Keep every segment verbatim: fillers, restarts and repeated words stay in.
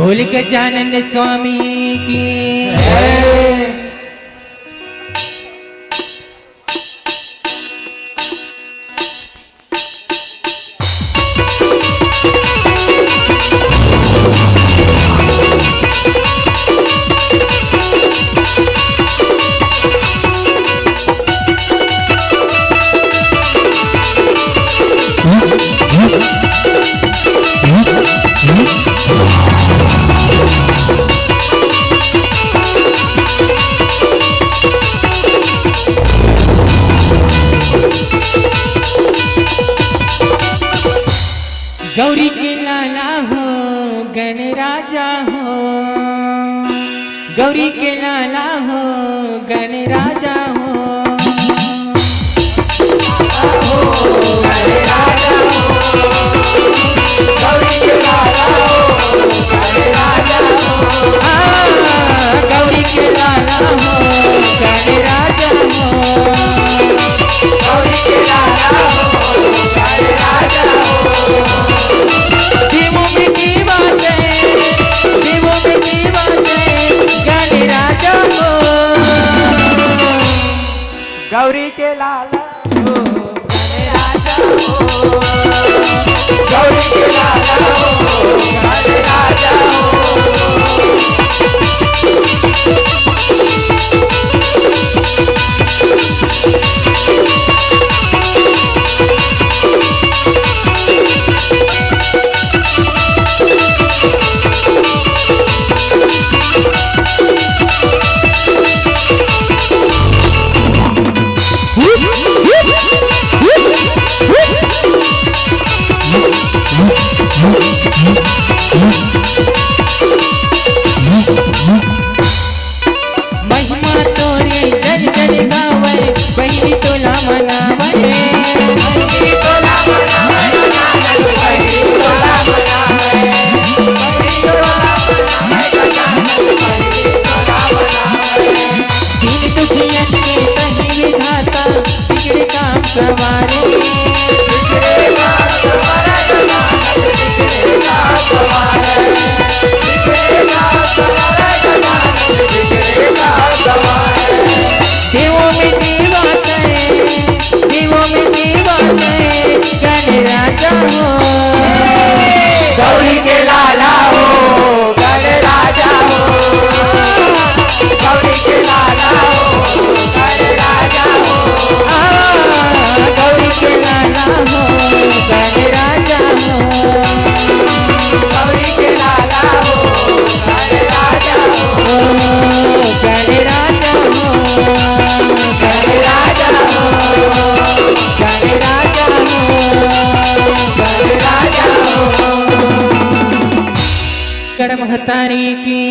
बोल गजानन स्वामी की जय। गौरी के लाला हो, गणराजा हो, गौरी के लाला हो, गणराजा हो। आ, गौरी के लाला हो, गणराजा हो। देवों में देवा जय, देवों में देवा जय, गणराजा हो। गौरी के लाला हो, गणराजा हो। गौरी के लाला हो, गणराजा हो। महिमा तोरे जग जग गावै, बहिनी तोला मनावै। दीन दुखियन के तहीं विधाता, बिगड़े काम सवारे। देवों में देवा तैं, देवों में देवा तैं, गणराजा हो। गौरी के लाला हो, गणराजा हो। गौरी के लाला हो, गणराजा हो। आ, गौरी के लाला हो, गणराजा हो। गौरी के लाला हो, गणराजा हो। ओ, गणराजा हो, गणराजा हो, गणराजा हो, गणराजा हो। गण महतारी की।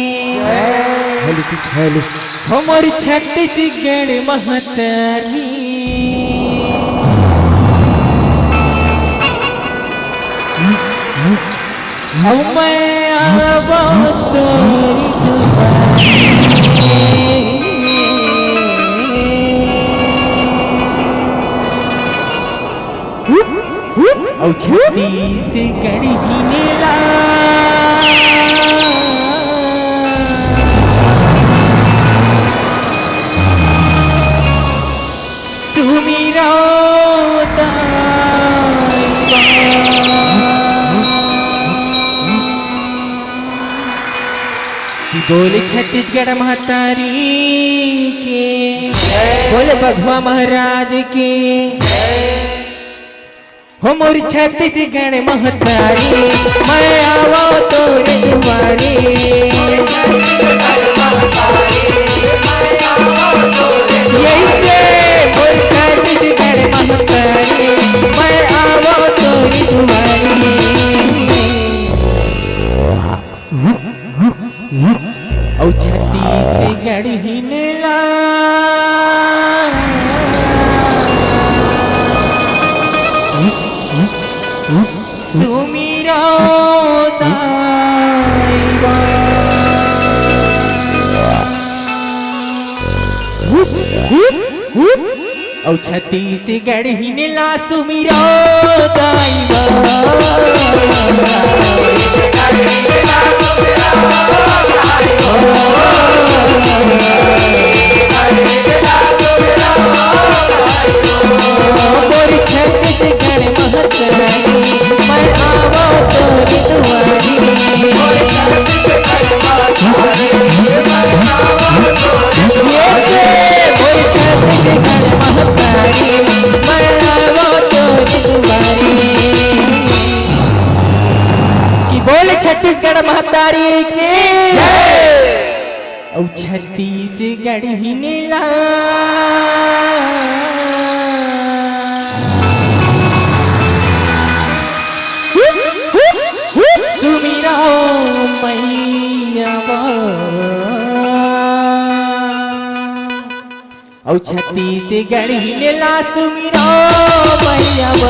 Hello, hello. हमर छत्तीसगढ़ महतारी। अब मैं आवो तोरी दुआरी। अउ छत्तीसगढ़ ही मेला। सुमिरो दाई बा। बोल छत्तीसगढ़ महतारी के, बोल बघवा महाराज के। हो मोर छत्तीसगढ़ महतारी, मैं आवो तोरे दुआरी। यही से मोर छत्तीसगढ़ महतारी, मैं आवो तोरे दुआरी। अउ छत्तीसगढ़ ही मेला। सुमिरो दाई बा। अउ छत्तीसगढ़ ही मेला सुमिरो दाई बा। छत्तीसगढ़ महतारी की। अउ छत्तीसगढ़ ही नीला सुमिरो मैया बा। अउ छत्तीसगढ़ ही नीला सुमिरो मैया बा।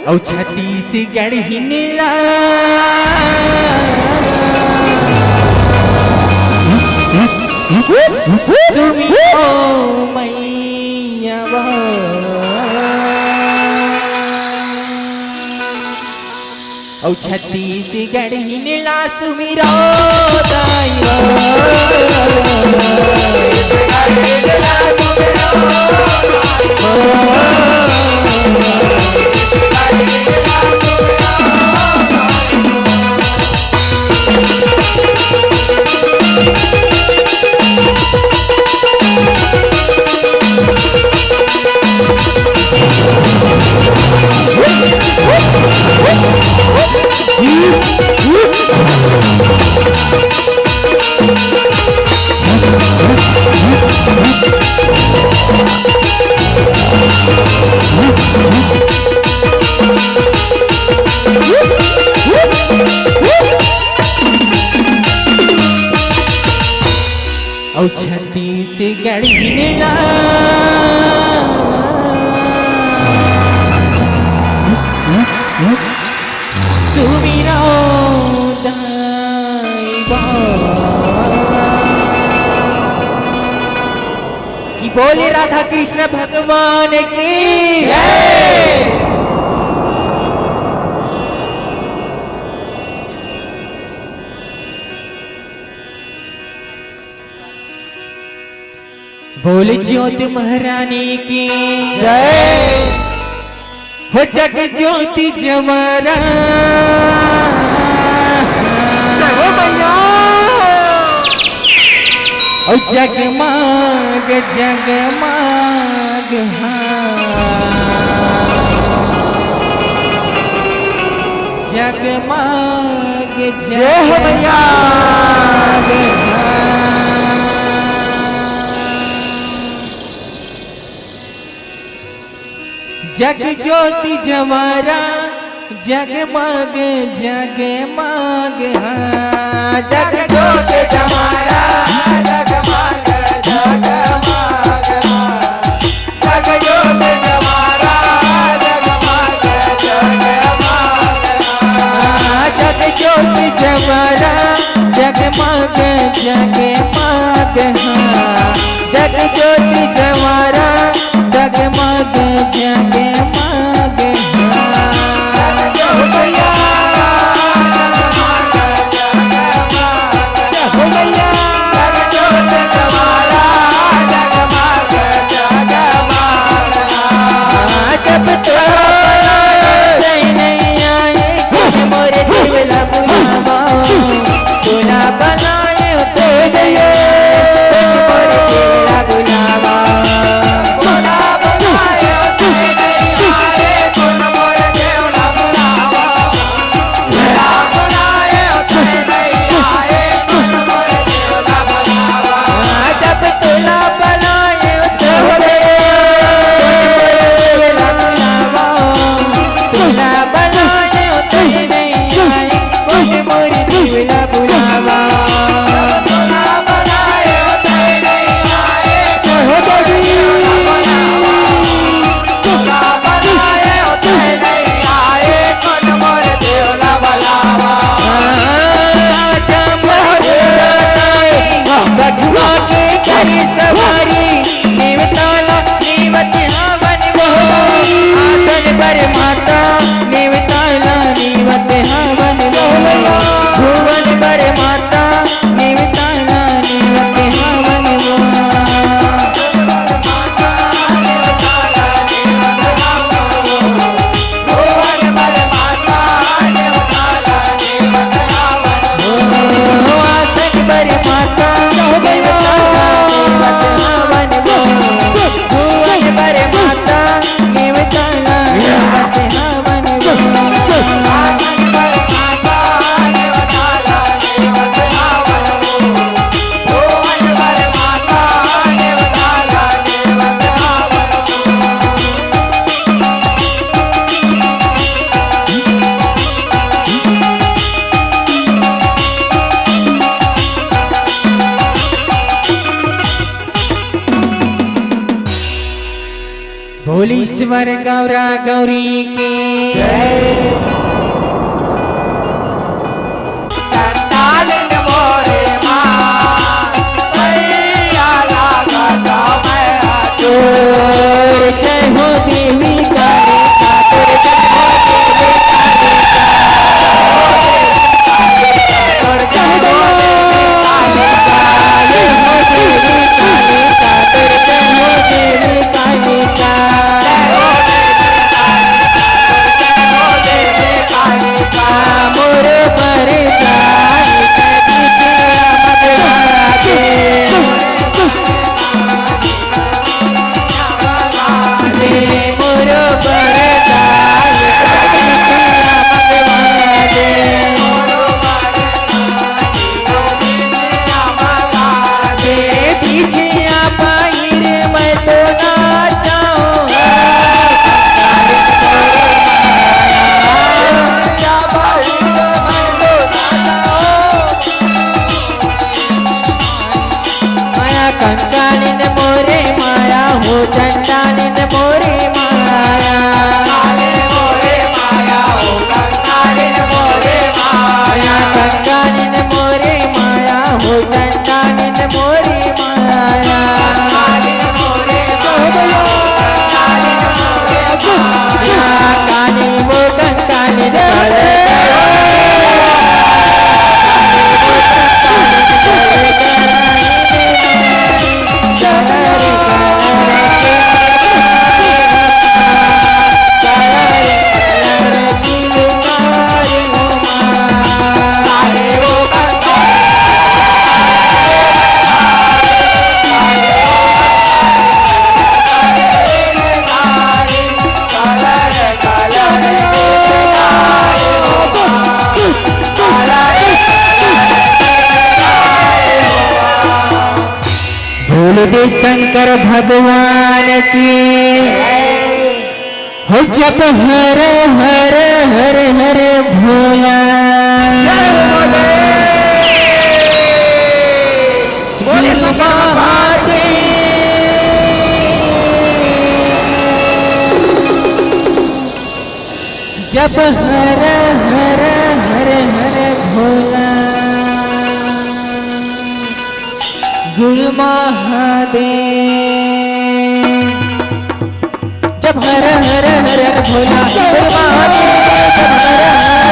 अउ छत्तीसगढ़ ही नीला सुमिरो मैया बा। अउ छत्तीसगढ़ ही नीला सुमिरो दाई बा। अउ छत्तीसगढ़ ही नीला सुमिरो दाई बा। कि बोले राधा कृष्ण भगवान की जय। बोल ज्योति महारानी की जय। हो जग ज्योति जवारा। जय हो मैया। ओ जगमग जगमग हाँ। जगमग जय हो मैया। जग ज्योति जवारा जगमग जगमग हाँ। जग ज्योति जवारा जगमग जगमग हाँ। जग ज्योति जवारा जगमग जगमग हाँ। जग ज्योति जवारा जगमग जगमग हाँ। जग ज्योति जवारा जगमग जगमग हाँ। जय हो मैया। जब तो कोई नहीं आए, मोरे देवला बुलावा, बुला बनाए तेरे, मोरे देवला बुलावा, बुला बनाए तेरे। ईश्वर गौरा गौरी की जय। माया कंकालिन मोरे माया हो, चंडालिन मोरे माया। माया कंकालिन मोरे माया हो, चंडालिन मोरे माया। काली वो कंकालिन भोले शंकर भगवान की हो। जप हर हर हर हर भोला। बोले शंकर भगवान की। जप हर हर हर हर भोला। गुरु महादेव। जप हर हर हर हर भोला, गुरु महादेव। जप हर हर हर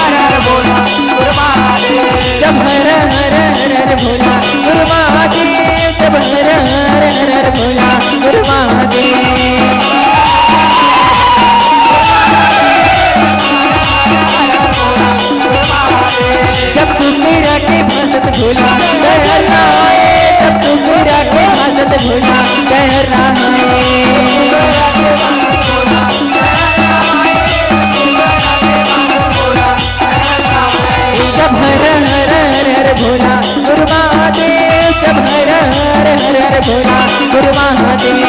हर भोला, गुरु महादेव। जप हर हर हर हर भोला, गुरु महादेव। जप हर हर हर हर भोला, गुरु महादेव। जब कुकुरा के भासत भोला, डर ना आए। जब कुकुरा के भासत भोला, डर ना आए। जब हर हर हर हर भोला, गुरु महादेव। जब हर हर हर हर भोला, गुरु महादेव।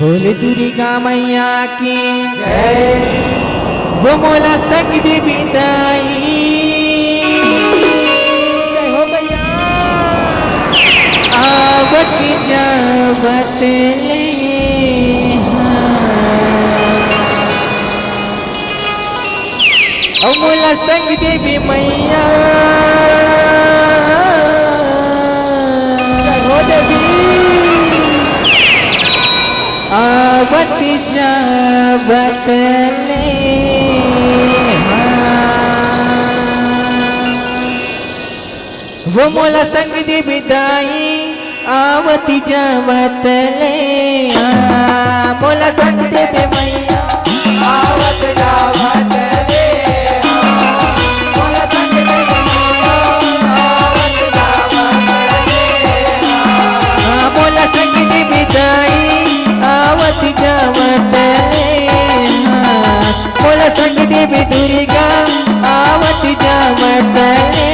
बोल दुर्गा मैया की जय। वो मोला संग दे बिदाई। जय हो भैया। आवत जावत ले हाँ। अउ मोला संग देवी मैया। जय हो देवी। आवत जावत ले हाँ। वो मोला संग दे बिदाई, आवत जावत ले आ। मोला संग दे बे मैया, आवत जावत ले आ। मोला संग दे बे मैया, आवत जावत ले आ। मोला संग दे बिदाई, आवत जावत ले आ। मोला संग देवी दुर्गा, आवत जावत ले।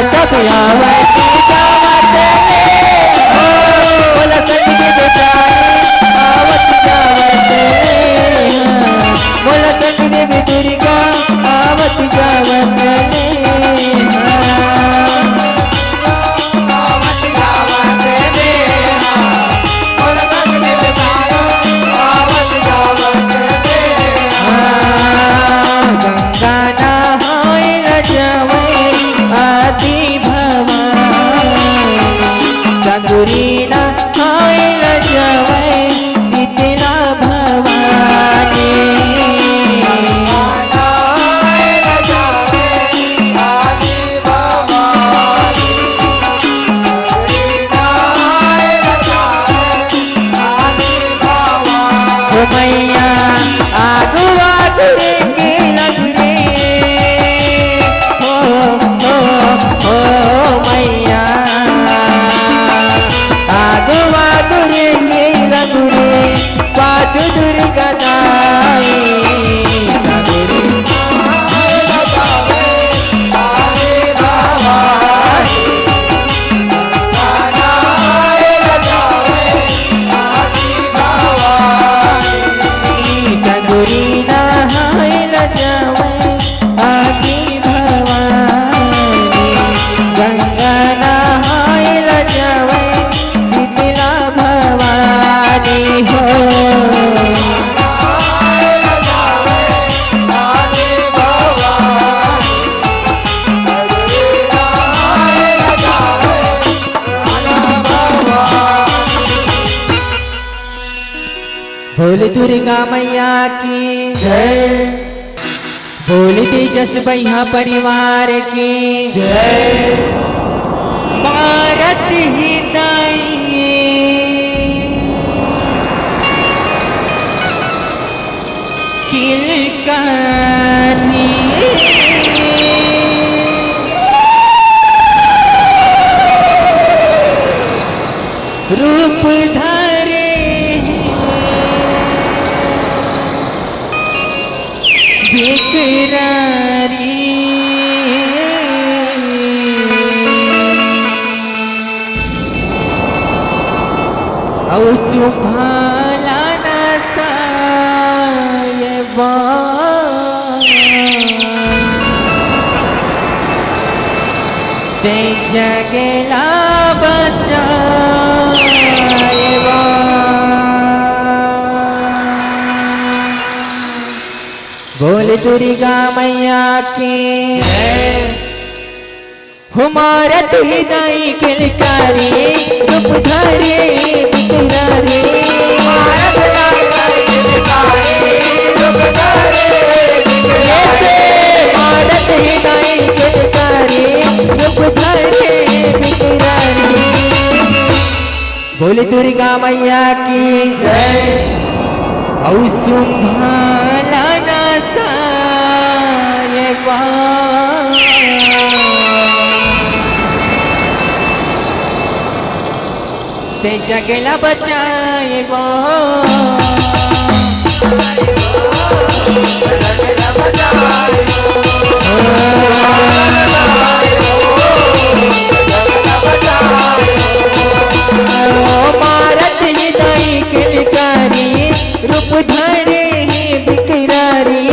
सब आवत जावत ले, ओ, मोला संग दे दो सारे, आवत जावत ले, मोला संग दे दो दुर्गा, आवत जावत ले। गंगा नहाय ल जावै आदि भवानी, सगुरी नहाय ल जावै शीतला भवानी। ओ मैया, आगू आगू रेंगे लगू रे। ओ, ओ, ओ मैया, आगू आगू रेंगे लगू रे। पाछू दुर्गा दाई, सगुरी सगुरी नहाय ल जावै आदि भवानी, गंगा नहाय ल जावै शीतला भवानी हो। बोल दुर्गा मैया की जय। बोल तेजस भैया परिवार की जय। मारत ही दाई किलकारी रूप धरे हे बिकरारी। अउ सुंभा ला नसाय बा। तें जग ला बचाय बा। बोल दुर्गा मैया की जय। हो मारत ही दाई किलकारी रूप धरे बिकरारी। मारत ही दाई किलकारी रूप धरे बिकरारी। मारत ही दाई किलकारी रूप धरे बिकरारी। बोल दुर्गा मैया की जय। अउ सुंभा ला नसाय बा। तें जग ला बचाय बा। ओ मारत ही दाई किलकारी रूप धरे हे बिकरारी।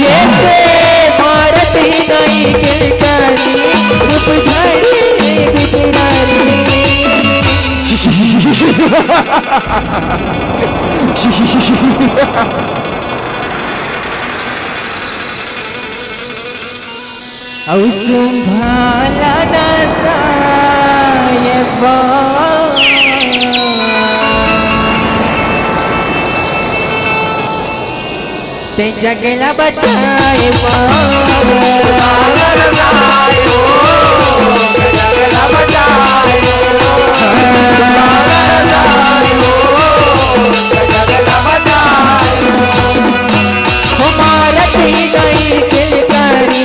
ये से मारत ही दाई किलकारी रूप धरे हे बिकरारी। अउ सुंभा ला नसाय बा। तें जग ला बचाय बा। हो मारत ही दाई किलकारी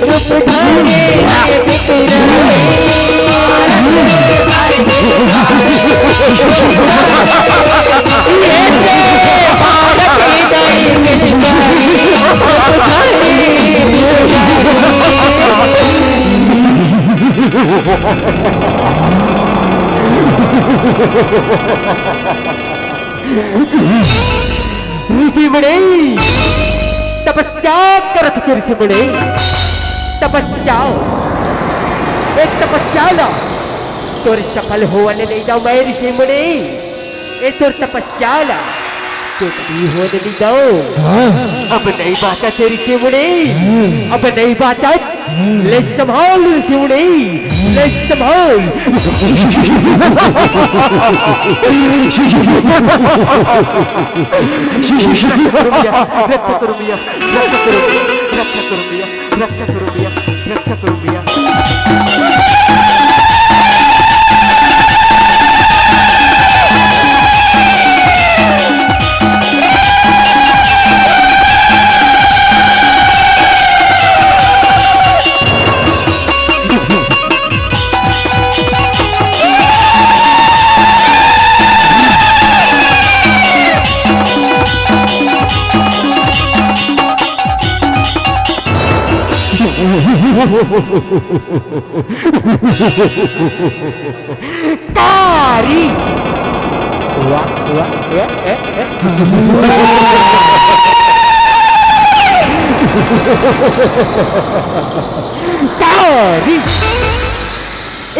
रूप धरे हे बिकरारी। ये से मारत ही दाई किलकारी ऋषि मुनि, तपस्या करत के ऋषि मुनि, तपस्या, ए तपस्या ला तोर सफल होवन नइ दव मैं ऋषि मुनि, ए तोर तपस्या ला चोटी होवन नइ दव। हाँ। अब नइ बाचस ऋषि मुनि, हाँ। अब नइ बाचस। ले संभाल ऋषि मुनि, ले संभाल। रक्षा करो भैया, रक्षा करो भैया, रक्षा करो, रक्षा करो भैया, रक्षा करो भैया, रक्षा करो भैया। कारी। वाह, वाह, ए, ए, ए। कारी।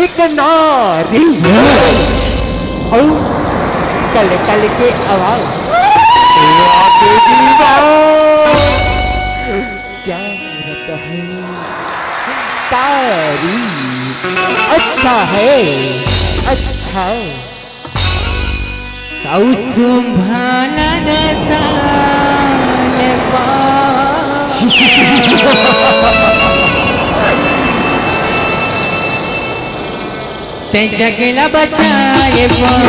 एक नारी। अउ कल कल के आवाज। वाह बेटी वाह। क्या रहता है? तारी। अच्छा है, अच्छा। अउ सुंभाला न साल पा। तैं जगला बचाए बर।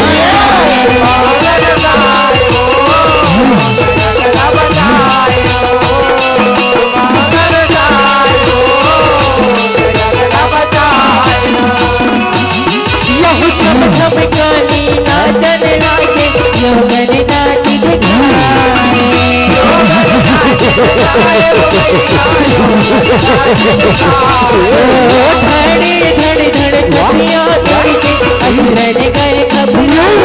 यहू झम झम काली नाचन लागे, यहू गन नाच दिखाए। धड़ी धड़ धड़ छतिया तोड़ के असुरन गए घबराए।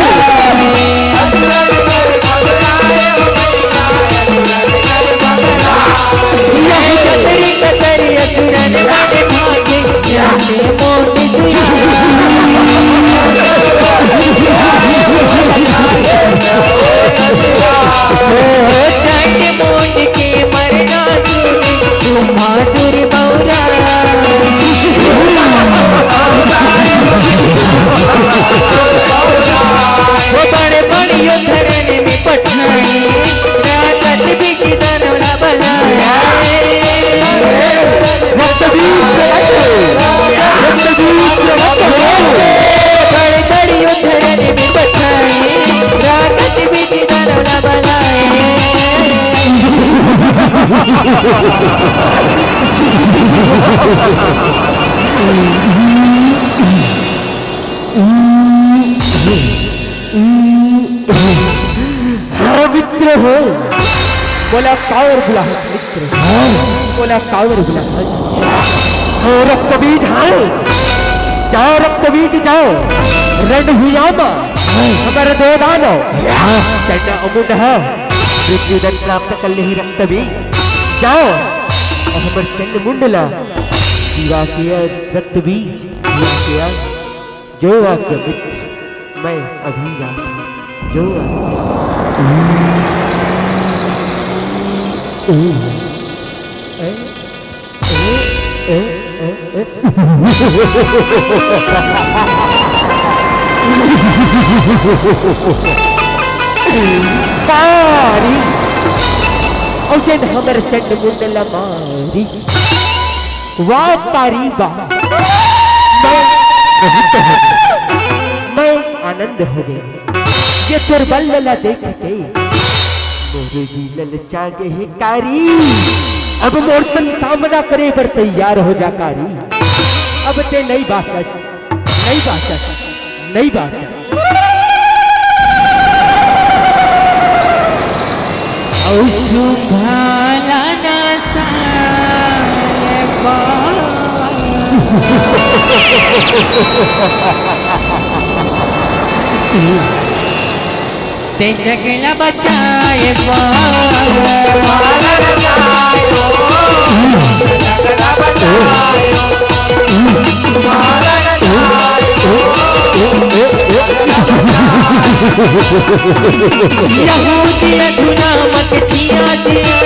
यह कतरी कतरी असुरन मन भागे, जाने मोट दुनिया। चंड मुंड के मरना तूने, तू माधुर बौरा। वो बड़े बड़ियो धरन में पठाए, रागत बिच दानवला बनाए। रक्तबीज से रक्त, रक्तबीज से रक्त। बड़े बड़ियो धरन में पठाए, रागत बिच दानवला बनाए। हाँ मित्र हो, मोला कावर बुलाहत मित्र, मोला कावर बुलाहत। हो रक्तबीज, हाँ, जाओ रक्तबीज, जाओ रणभूया मा हमर दो दानव चंड अउ मुंड ह मृत्युदंड प्राप्त कर लेही रक्तबीज। जाओ अउ हमर चंड मुंड ला जीवा के रक्तबीज जीवा के। जो आज्ञा मित्र, मैं अभी जाता हूँ। जो आज्ञा। ए, ए, ए, ए, ए। कारी। अउ जेन हमर चंड मुंड ल मारी। वाह कारी वाह। मैं, मैं आनंद हो गया। ये तोर बल ला देख के मोर जी ललचा गे हे कारी। अब मोर संग सामना करे बर तैयार हो जा कारी। अब ते नइ बाचस, नइ बाचस, नइ बाचस। अउ सुंभाला ना साय बा। ते जग ला बचाए बर। यहूदी अधुना मत जिया जिया,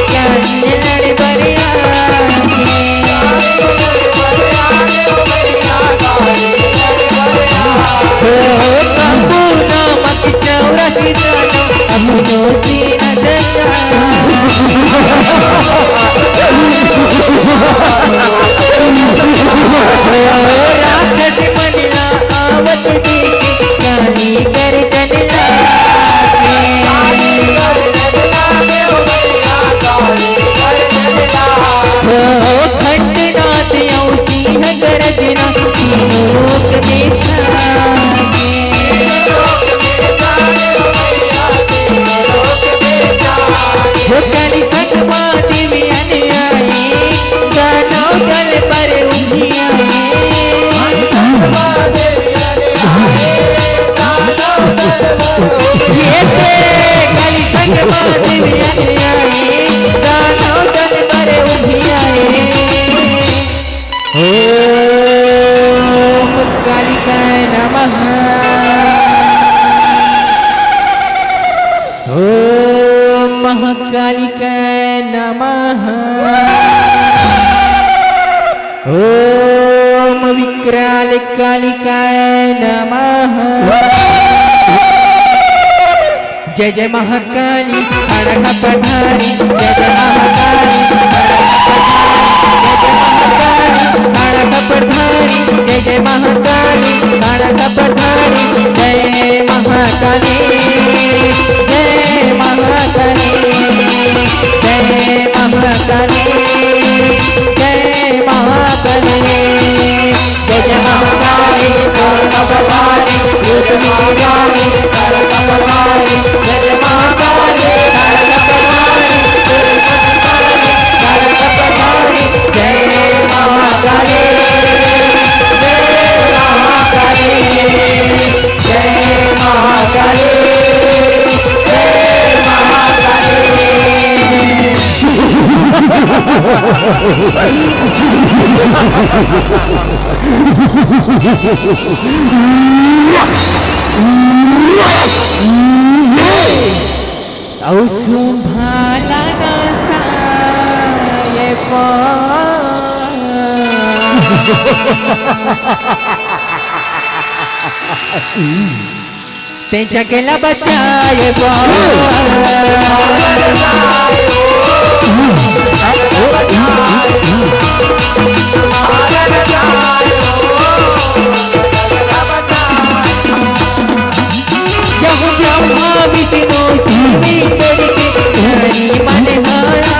ज्ञान लड़ बरिया। हो, कबू ना मत चौरा की जानो, अपनों की नजर। हो, राक्षस मन ला आवत देखी, काली गर्जन लागे। हो, खंडनाद अउ सिंह गरजना, तीनों लोक में छागे। हो, काली संग मा देवी अन आई, दानव दल पर उधियाए। ये ते काली संग मा देवी अन आई, दानव दल पर उधियाए। ओम कालिकाय नमः। ओम महाकालिकाय नमः। ओम विकराल कालिकाय नमः। जय जय महाकाली, खड़ग पधारी। जय जय महाकाली, खड़ग पधारी। जय जय महाकाली, खड़ग पधारी। जय जय महाकाली, खड़ग पधारी। जय महाकाली, जय महाकाली, जय महाकाली, जय महाकाली। जय जय महाकाली, दुर्गा भवानी, भूत महाकाली, दुर्गा भवानी, जय जय महाकाली, दुर्गा भवानी, दुर्गा भवानी, दुर्गा भवानी, जय महाकाली, जय महाकाली, जय महाकाली, जय महाकाली। अउ सुंभा लगा साये पा। ते जग ला बचाए बर। जहु ब्रह्मा विष्णु शिव करके धरी मन हरा।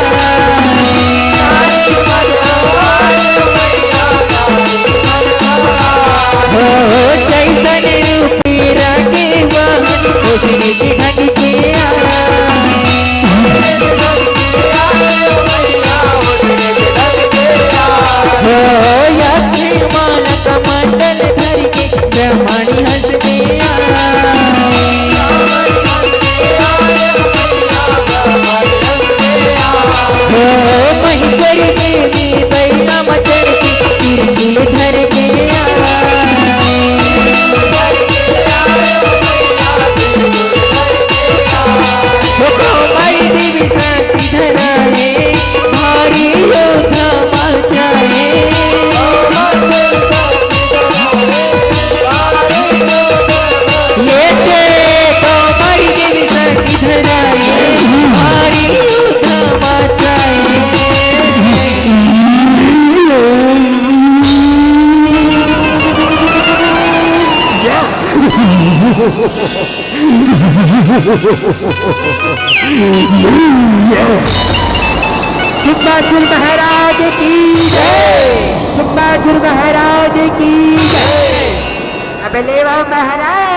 हो जैसन रूप राखे वाहन, ओसने के ढंग के आए। हो यक्ष मानव कमंडल धर के, ब्रह्माणी हंस के आए। हो महेश्वरी देवी बैला म चढ़ के, त्रिशूल धर के आए। हो कौमारी देवी शक्ति धराए, भारी योद्धा मचाए। ये ते कौमारी देवी शक्ति धराए, भारी योद्धा मचाए। सुंबासुर महाराज की जय। सुंबासुर महाराज की जय। अबे ले वाह महाराज,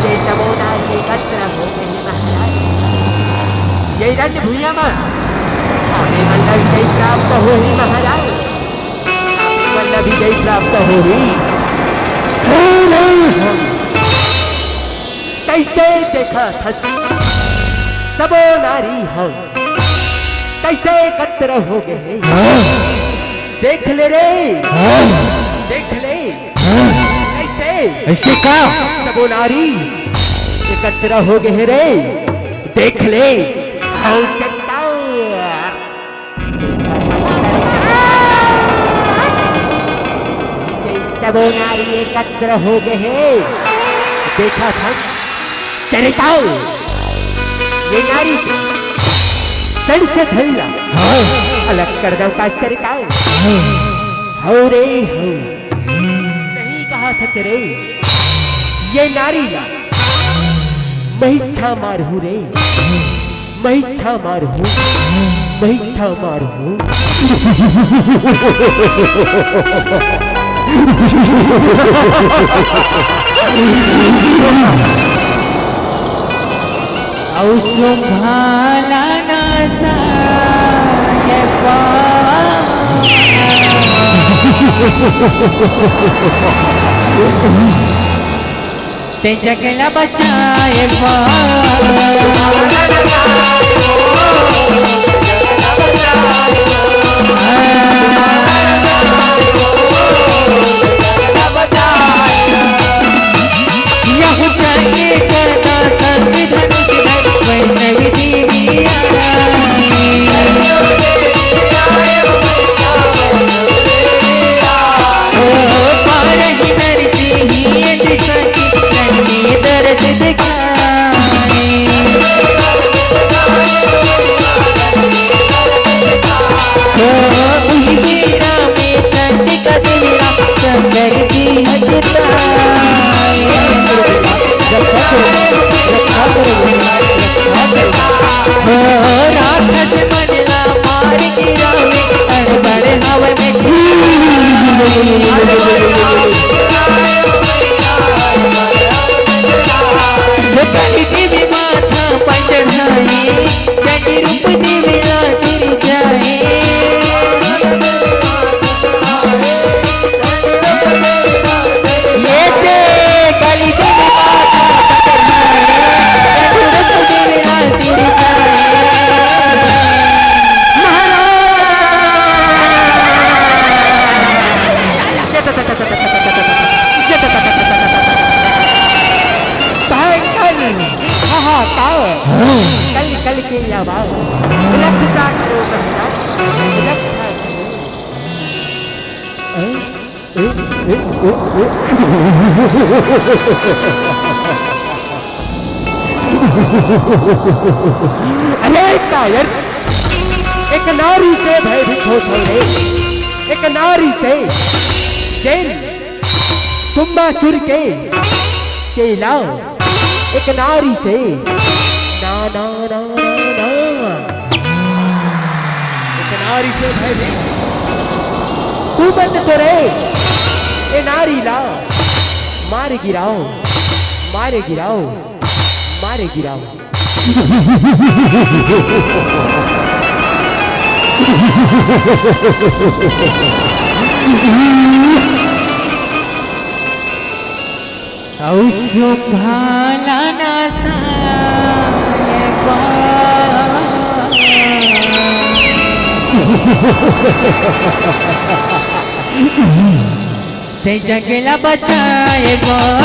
ये तमोदार के कत्र हो गए महाराज। ये रंग भुइयां में अबे मंडल से प्राप्त हो ही महाराज। वल्लभ विजय प्राप्त होही। हे नहीं हम, कइसे देखत हस, सबो नारी हम कइसे एकत्र हो गे हे। देख ले रे, देख ले। कइसे? अइसे का? सबो नारी एकत्र हो गे हे रे। देख ले। अउ चेताओ। सबो नारी एकत्र हो गे हे। देखत हस, चरिताओ, ये नारी के तन से धन ला हाँ। अलग कर दव का चरिताओ। हाँ। हौ रे हौ। सही कहत हस रे, ये नारी ला मैं इच्छा मारहूँ रे। मैं इच्छा मारहूँ, मैं इच्छा मारहूँ। अउ सुंभाला ना साहेबा। ते जग ला बचाए बर। यहू जाने कना संग धन के धन वैष्णवी देवी आई। ओ पारही नरसी ही ए दिशा की कन्ने दर्द दिखाए। ओ उही बेरा में चंडिका देवी ला शंकर जी हजताए। रक्षा करो, रक्षा करो, रक्षा करो। ओ राक्षस मन ला मार गिरावे, अड़बड़ हवा में ये काली देवी माथा पर चढ़ाए, चंडी रूप देवी ला दूर जाए। ये ते काली देवी माथा पर चढ़ाए, चंडी रूप देवी ला दूर जाए। महाराज! भयंकर हाहाकार, कल कल के आवाज, विलक्षता करो कहना, विलक्षता करो। अरे कायर, एक नारी से भयभीत होत हव रे, एक नारी से। जेन तुम्बासुर के चेला, एक नारी से। ना, ना, ना, ना, ना। एक नारी से भयभीत। तू बंद तो रे, ए नारी ला। मार गिराओ, मार गिराओ, मार गिराओ। अउ सुंभाला ना साहेबा। ते जग ला बचाए बर।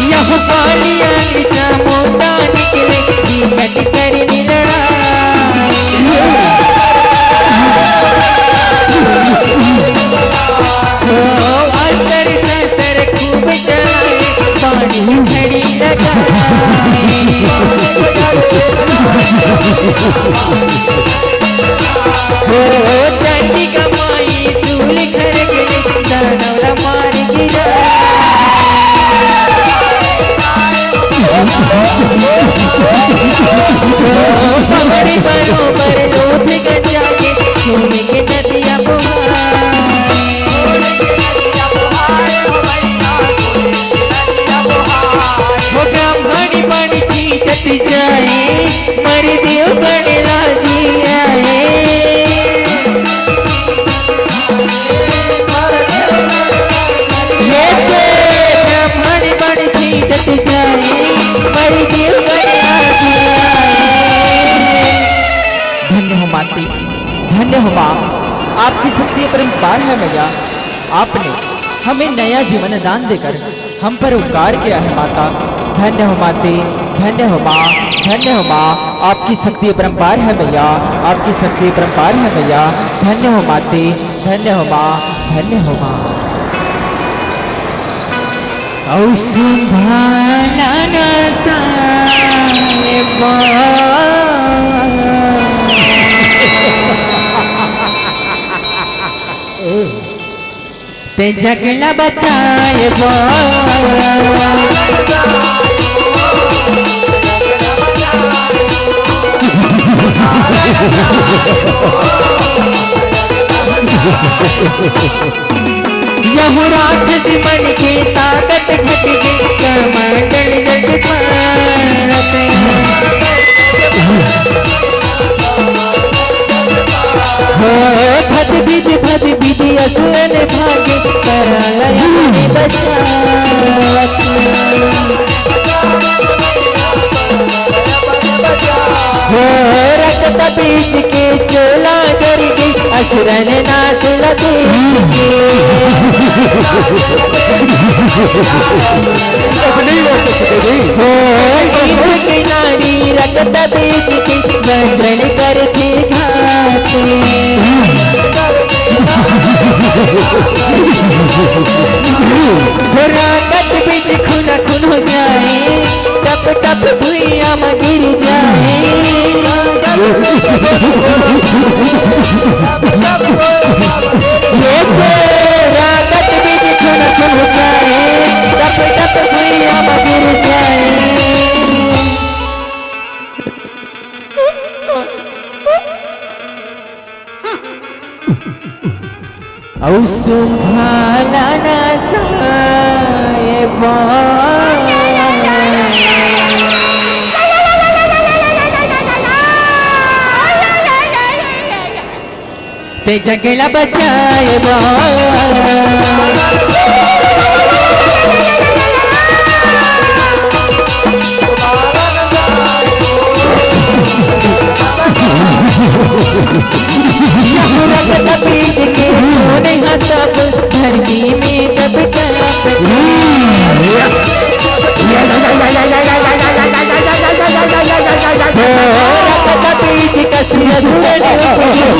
यह कालिया निजा मोटा निकले, जीवन कर लड़ाई। ओ अस्तर शस्तर खूब चलाए, पानी झड़ी लगाए। ओ चंडी कमाई सूल खरक ले, दानव ला मार गिरा। ओ पहाड़ी बरोबर लोभ गंजा के, खून के नदिया बहाए। देव गणराजिया हे। ये तो ब्रह्मांड बन छीटत जाए, मर देव गणराजिया हे। धन्य हो माते, धन्य हो माँ, आपकी शक्ति अपरंपार है मैया। आपने हमें नया जीवन दान देकर हम पर उपकार किया है माता। धन्य हो माते, धन्य हो माँ, धन्य हो माँ, आपकी शक्ति अपरंपार है मैया, आपकी शक्ति अपरंपार है मैया। धन्य हो माते, धन्य हो माँ, धन्य हो माँ। औ सुभाना ना साहेबा। ते जग ला बचाए बा। यहू राक्षस मन के ताकत घट गे, कमंडल जग पात। हो, भद बिध भद बिध असुरन भागे, कराल यमन बचावत। हो, रक्त बीज के चोला जर गे, असुरन नाश ल देख के। अब नहीं हो सकते भाई। हो, इंद्र के नारी रक्त बीज के, वज्रन करथे घात। हो, रक्त बीज खून खून हो जाए, टप टप भुइयां म गिर जाए। ये तेरा कट बीच खुन खुन जाए, टप टप भुइयां म गिर जाए। अउ सुंघाला ना साहेबा। ते जगला बचाए बा। यहू रक्त बीज के खून ह तब धरती में जब तड़प। रक्त बीज कस रघुवर उपजी।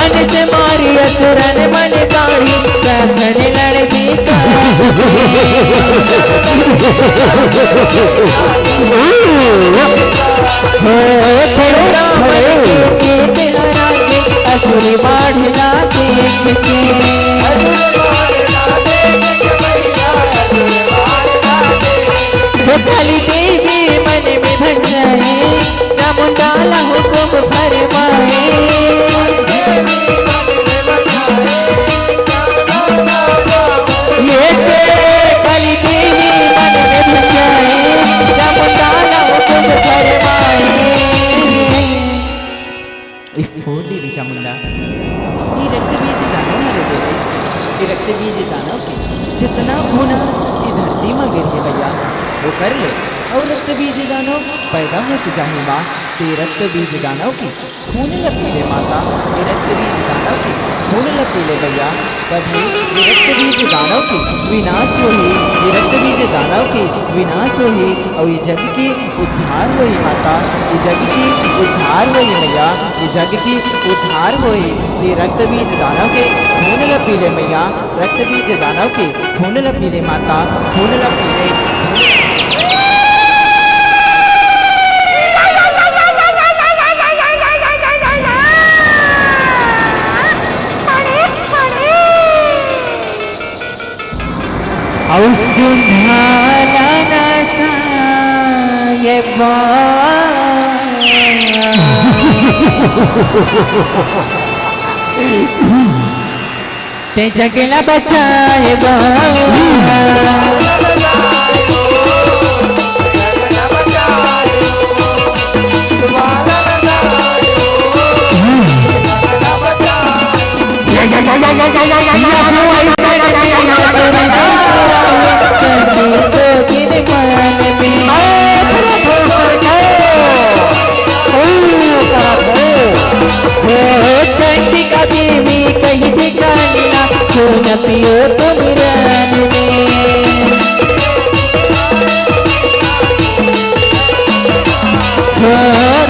अन से मारी असुरन मन काढ़ी, सघन लड़ गई काढ़ी। हो, रावण के चेत हरा के, असुर बाढ़ ला देख के। हो, काली देवी मन में भंग जाए, चामुंडा ला हुकुम फरमाए। ये ते काली देवी मन में भंग जाए, चामुंडा ला हुकुम फरमाए। ए फोड़ दे रे चामुंडा। ये रक्त बीज दानव हरे देवे। ये रक्त बीज दानव के जितना खून ह ये धरती म गिर हे भैया, वो कर ले। अउ रक्त बीज दानव पैदा होत जाही माँ, ते रक्त बीज दानव के खून ल पी ले माता, ये रक्त बीज दानव के खून ल पी ले भैया। तभे ये रक्त बीज दानव के विनाश होही, ये रक्त बीज दानव के विनाश होही, अउ ये जग के उद्धार होही माता, ये जग के उद्धार होही मैया, ये जग के उद्धार होही। ये रक्त बीज दानव के खून ल पी ले मैया, रक्त बीज दानव के खून ल पी ले माता, खून ल पी ले। अउ सुंघाला ना साहेबा। ते जग ला बचाए बर। चंडिका देवी कहिथे कानी ला, खून पियो तुम रण में। हो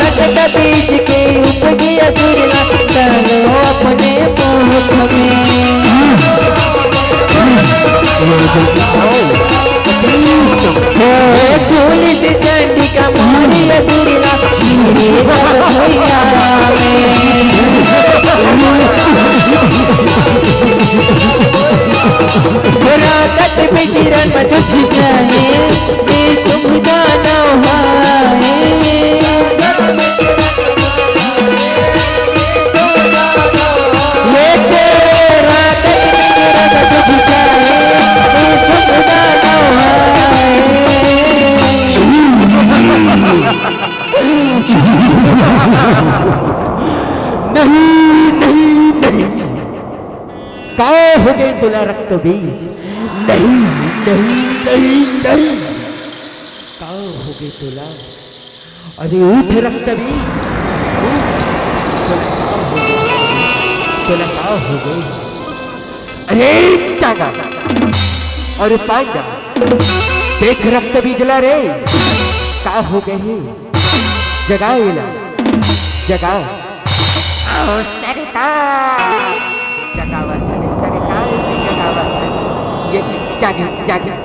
रक्त बीज के उपजी असुर ला, डालो अपने मुख में। हो सूलित चंडिका मारी असुर ला, गिरे सब भुइयां में। रागत बिचरन मचुच जाए, ये सुख दानव हाय। ये तेरे रागत बिचरन मचुच जाए, ये सुख दानव हाय। नहीं, नहीं, नहीं। का होगे तोला रक्त बीज? नहीं, नहीं, नहीं, नहीं। का होगे तोला? अरे उठ रक्त बीज। उठ। तोला का होगे? तोला का होगे? अरे जागा। अरे पांजा। देख रक्त बीज ला रे। का होगे हे? जगा एला, जगा। ओ सरिता, जगावत हरे सरिता, जगावत हरे। ये जागी, जागी,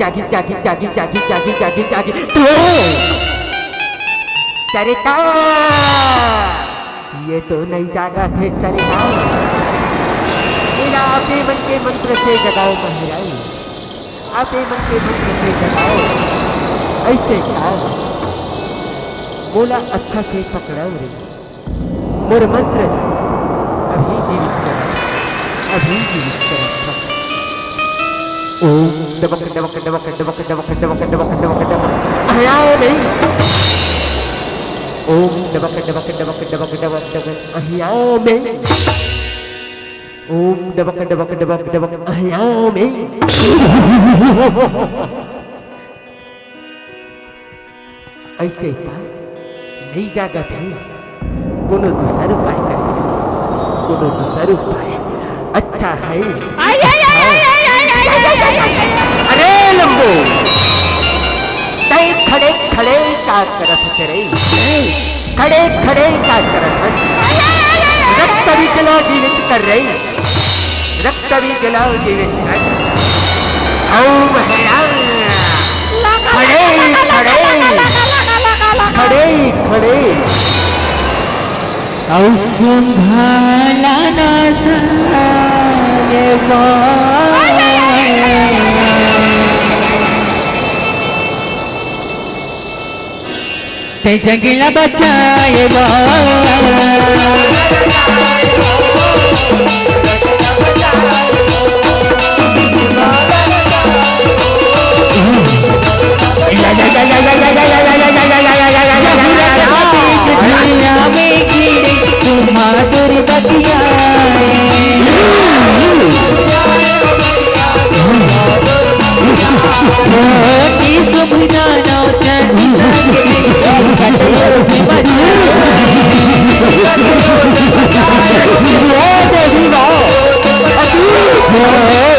जागी। तू सरिता, ये तो नहीं जागत हे सरिता। एला आपे मन के मंत्र से जगाओ महाराज। आप ए मन के मन के जगाओ। अइसे का? मोला अच्छा से पकड़व रे। मोर मंत्र से अभी जीवित करत, अभी जीवित करत हँव। ओम डबक डबक डबक। अहया नहीं। ओम डबक डबक डबक डबक डबक। अहया में। ओम डबक डबक डबक डबक। अहया में। अइसे का? नइ जागत हे। कोनो दूसर उपाय कर। कोनो दूसर उपाय। अच्छा है। अरे लंबू, तैं खड़े खड़े का करत हस रे? खड़े खड़े का करत हस? रक्त बीज ला जीवित कर रे। रक्त बीज ला जीवित कर। ओम हया। खड़े खड़े। खड़े खड़े। अउ सुंघाला न सारे बा। ते जंगला बचाए बा।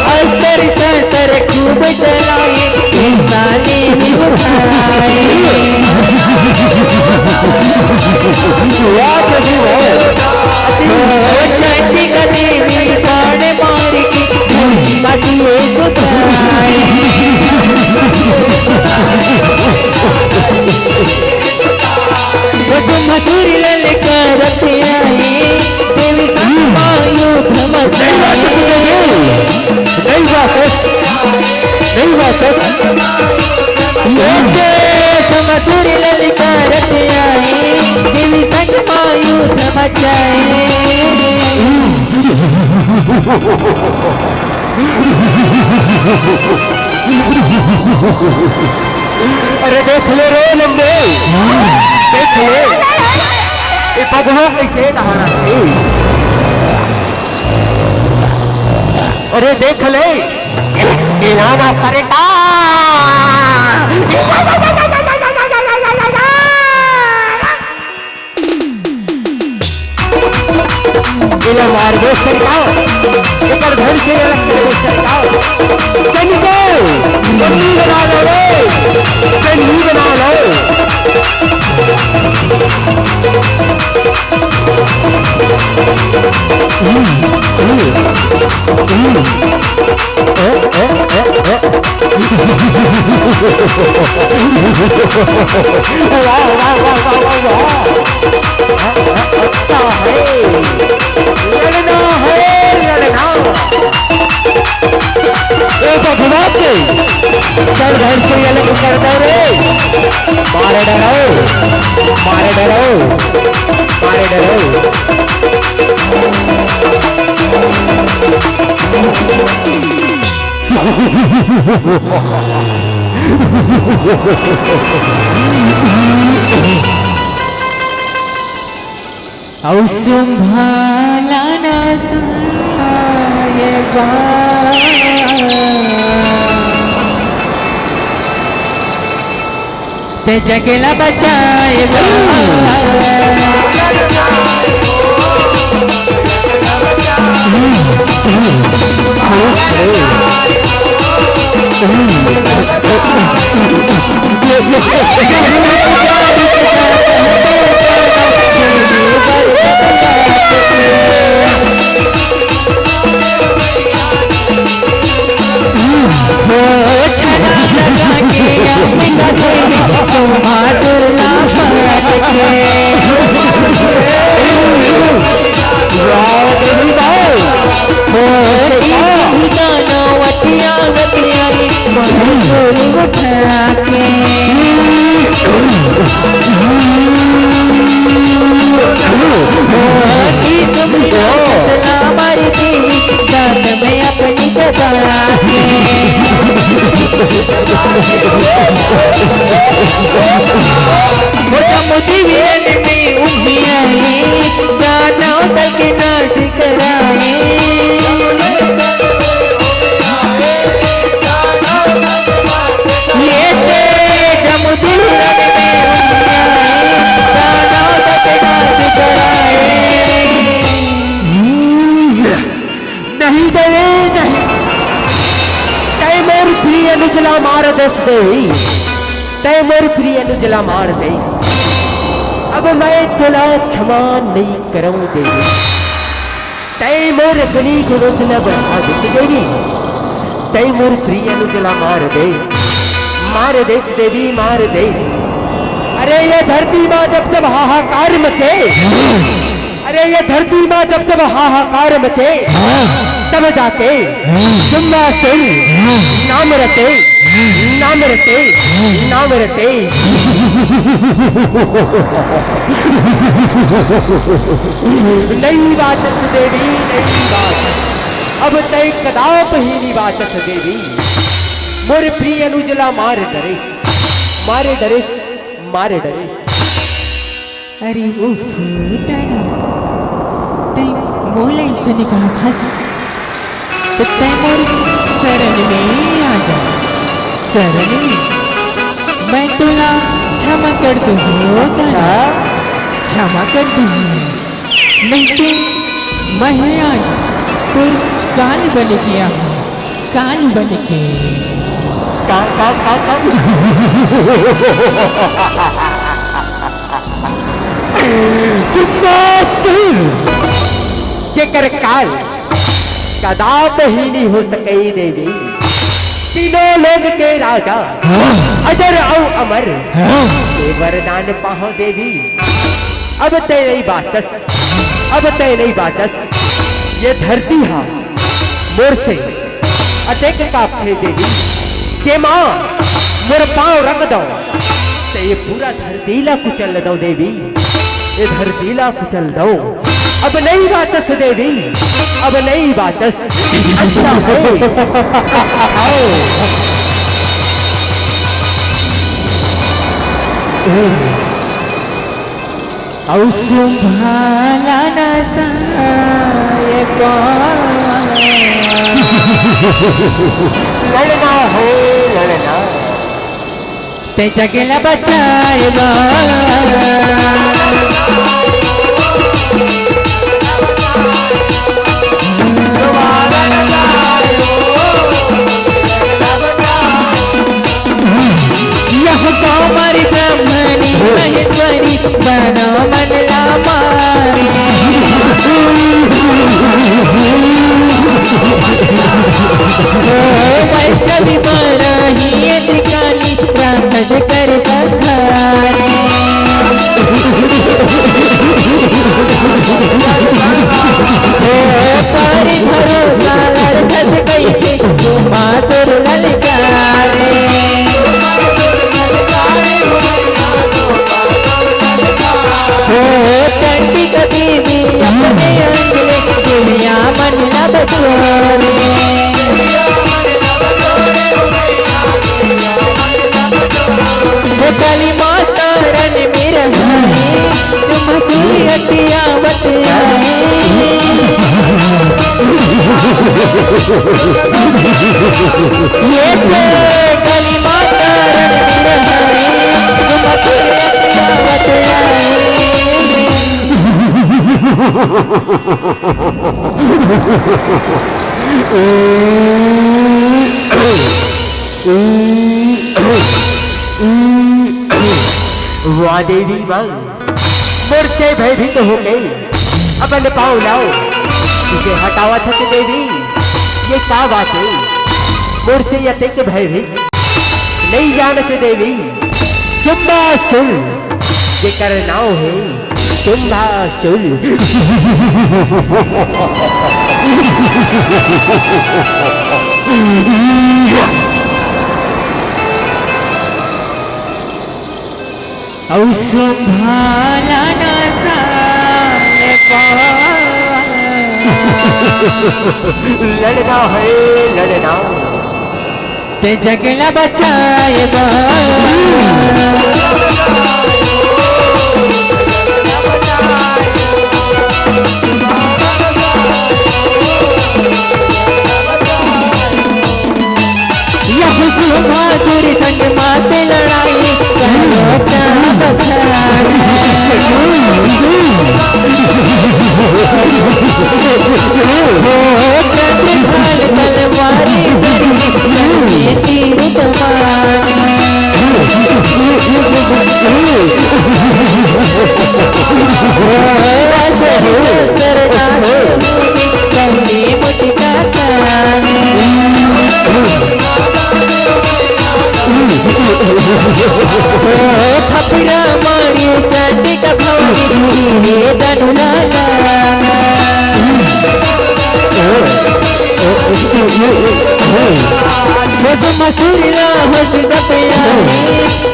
अस्तर शस्तर खूब चलाए, इंसानी भी उठाए। वाह, वाह। ओ चंडी का देवी बाण मार के, माती एक उठाए। ओ सुमधुर ललकारत आए, देवी संग मायो भ्रमर। सही बात है, सही बात है। सही बात है। ये सुमधुर ललकारत आए, देवी संग मायो भ्रमर। अरे देख ले रे लंबे, देख ले, ये पगहा कैसे दहाड़ा है। अरे देख ले, एला ना करे का। एला मार दे सरकार, एकर धन के रख दे सरकार। कनिको, कन्नी बना लो रे, कन्नी बना लो। वाह, वाह, वाह, वाह, वाह, वाह। अच्छा है, लड़ना है, लड़ना। ए बघवा के, चल घर से अलग कर दो रे। मारे डरो, मारे डरो, मारे डरो। अउ संभाला ना साहेबा, ते जगला बचाए बा। नहीं देवी, नहीं। तै मोर प्रिय अनुज ला मार देस देवी, तै मोर प्रिय अनुज ला मार देस। अब मैं तोला क्षमा नहीं करंव देवी। तै मोर अग्नि के रोज न बढ़ा देस देवी, तै मोर प्रिय अनुज ला मार देस, मार देस देवी, मार देस। अरे ये धरती मा जब जब हाहाकार मचे, अरे ये धरती मा जब जब हाहाकार मचे, तब जाके सुनना सुन, नाम रते, नाम रते, नाम रते। नहीं बाचस देवी, नहीं बाचस। अब तै कदाप ही नहीं बाचस देवी। मोर प्रिय अनुज ला मार डरेस, मार डरेस, मार डरेस। अरे उफ, तारा, तै मोला अइसने कहत हस, त तै मोर शरण में आ जा, शरण में। मैं तोला क्षमा कर दूँ हो तारा, क्षमा कर दूँ। नहीं तो मैं आज तोर काल बन के आहूँ, काल बन के। का, का, का, का? सुनना सुन, जेकर काल कदाप ही नहीं हो सकय देवी। तीनों लोक के राजा, हाँ। अजर अउ अमर, हाँ। के वरदान पाहव देवी। अब तै नहीं बाचस, अब तै नहीं बाचस। ये धरती हा मोर से अतेक कांपथे देवी, के माँ मोर पाँव रख दव, त ये पूरा धरती ला कुचल दव देवी, ये धरती ला कुचल दव। अब नइ बाचस देवी, अब नइ बाचस। अच्छा हे। अउ सुम्भा ला नसाय पाय। लड़ना हे, लड़ना। तैं जग ला बचाय बर। यह कमर ब्रह्मणी महेश्वरी बनो मन ला मारी। ओ वैष्णवी बरही इंद्रकाली राक्षस कर संहारी। ओ तारी भरोसा लड़ धज गई थी, मातुर ललकारी। ओ चंडी कभी भी अपने अंग ले दुनिया मन न बटोरी। ओ काली माता रण में रहाई, तुम सूरतिया बतलाई। ये तो काली माता रण में रहाई, तुम सूरतिया बतलाई। वाह देवी वाह, मोर से भयभीत होके अपन पाँव लाव, इसे हटावत हस देवी, ये का बात हे? मोर से अतेक भयभीत नइ जानस देवी, शुंभासुर जेकर नाव हे शुंभासुर। अउ सुंभा ला नसाय पाय। लड़ना हे, लड़ना। तैं जग ला बचाय बर। यह सुंभासुर संग मात लड़ाई, करो का बखान। हो चंद्रभाल तलवारी धरी, कंठे तीर कमान। हो असुर शस्त्र नाश होई, पहली मुठिका तान। हो थपरा मारी चंडिका भवानी, हे धनुराला। भस्मासुर ला होत जब आई,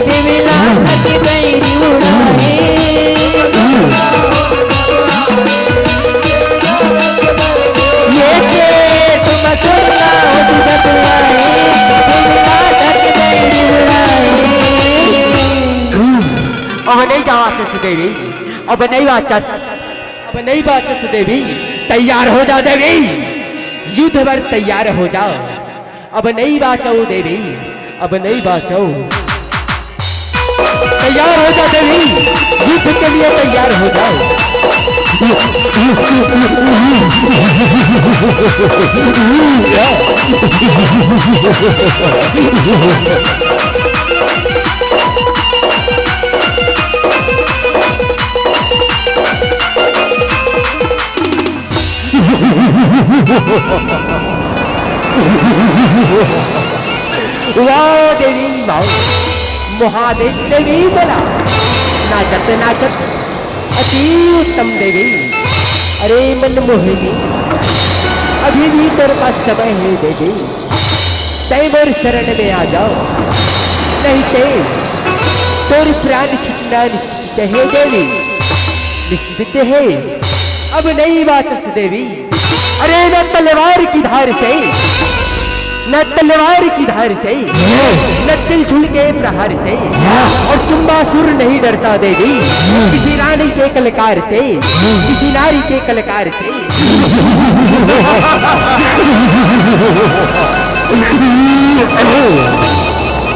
देवी ला धक बैरी उड़ाई। ये के भस्मासुर ला होत जब आई, देवी ला धक बैरी उड़ाई। अब नइ बाचस देवी, अब नइ बाचस, अब नइ बाचस देवी, तैयार हो जा देवी, युद्ध बर तैयार हो जा। अब नइ बाचव देवी, अब नइ बाचव। तैयार हो जा देवी, युद्ध के लिए तैयार हो जाओ। वाह देवी वाह, महादेव देवी बोला, नाचत नाचत अति उत्तम देवी। अरे मन मोहिनी, अभी भी तोर पास समय हे देवी, तैं मोर शरण में आ जा, नहीं ते तोर प्राण छूटना निश्चित हे देवी, निश्चित हे। अब नहीं बाचस देवी। अरे, न तलवार की धार से, न तलवार की धार से, न तिलछुल के प्रहार से, और चुम्बासुर नहीं डरता देवी, किसी रानी के कलकार से, किसी नारी के कलकार से।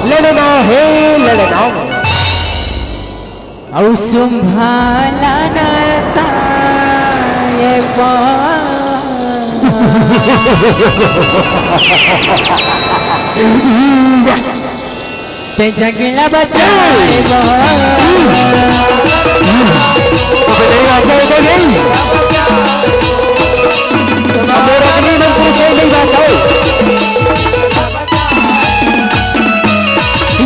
लड़ना है, लड़ना। अउ सुंभा ला न साय बा। ते जंगला बचाए बा। अबे नहीं आता, इधर नहीं। अब मेरा अग्नि मंत्र से नहीं बात आओ।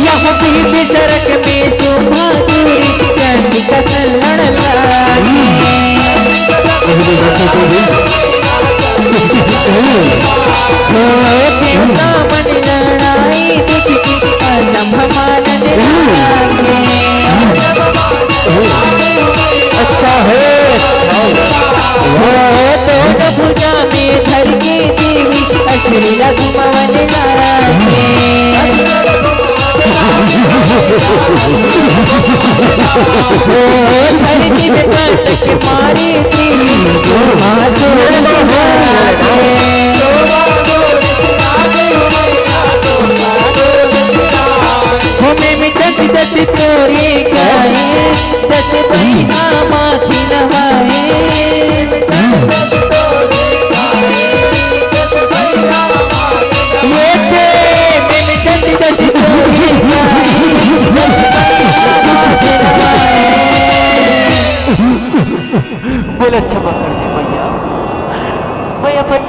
यह बीच सड़क में सुंभा दूरी चंडी कसन लड़ लागी। ओ देवता मन लड़ाई देखी अचंभ मानन लागे। अच्छा है। वो दोनों भुजा में धर के देवी असुरी ला घुमावन लागे। वो धरती में पटक मारे देवी, हाथ जोड़ के लागे। घूमे में चंद जस तोरे गाए, जस बहिना माखी नवाए। ये प्रेम में चंद जस तोरे गाए, जस बहिना माखी नवाए। बोला क्षमा कर दे मैया, मैं अपन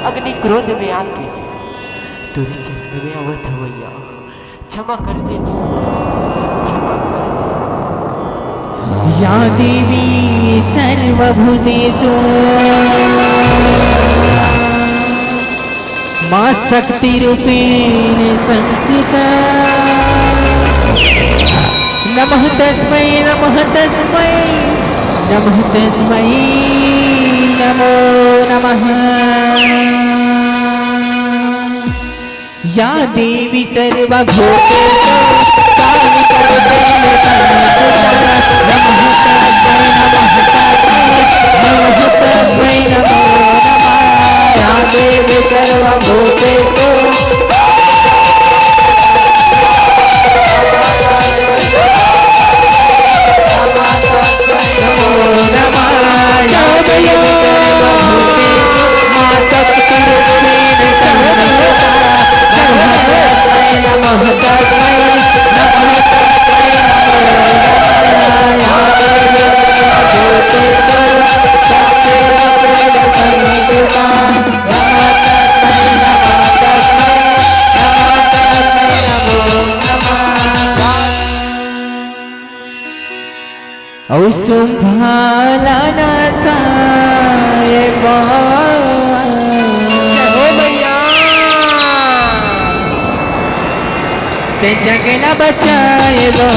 अग्नि क्रोध में आके तोरे चरण में आवत हवं मैया। क्षमा कर दे जी, क्षमा कर दे। या देवी सर्वभूतेषु माँ शक्ति रूपेण संस्थिता। नमः तस्मै, नमः तस्मै, नमः तस्मै, नमो नमः। या देवी सर्वभूतेषु कालिका रूपेण संस्थिता। नमः तस्मै, नमः तस्मै, नमः तस्मै, नमो नमः। या देवी सर्वभूतेषु अउ सुंभा ला न साय बा। जय हो मैया। ते जंगला बचाए बा।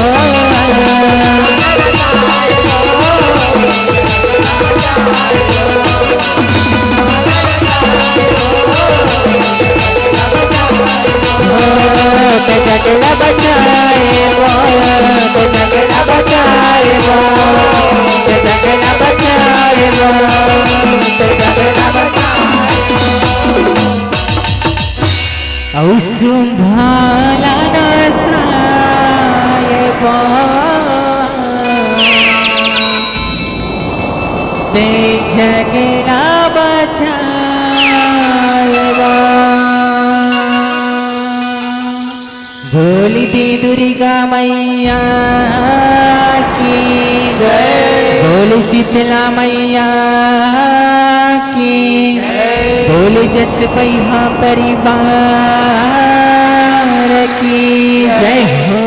ते जंगला बचाए बा, ते जंगला बचाए बा, ते जंगला बचाए बा, ते जंगला बचाए बा। अउ सुंभा ला न साय बा। ते जंगला बचाए बा। बोल दे दुर्गा मैया की जय। बोल शीतला मैया की जय। बोल जस बहिना परिवार की जय हो।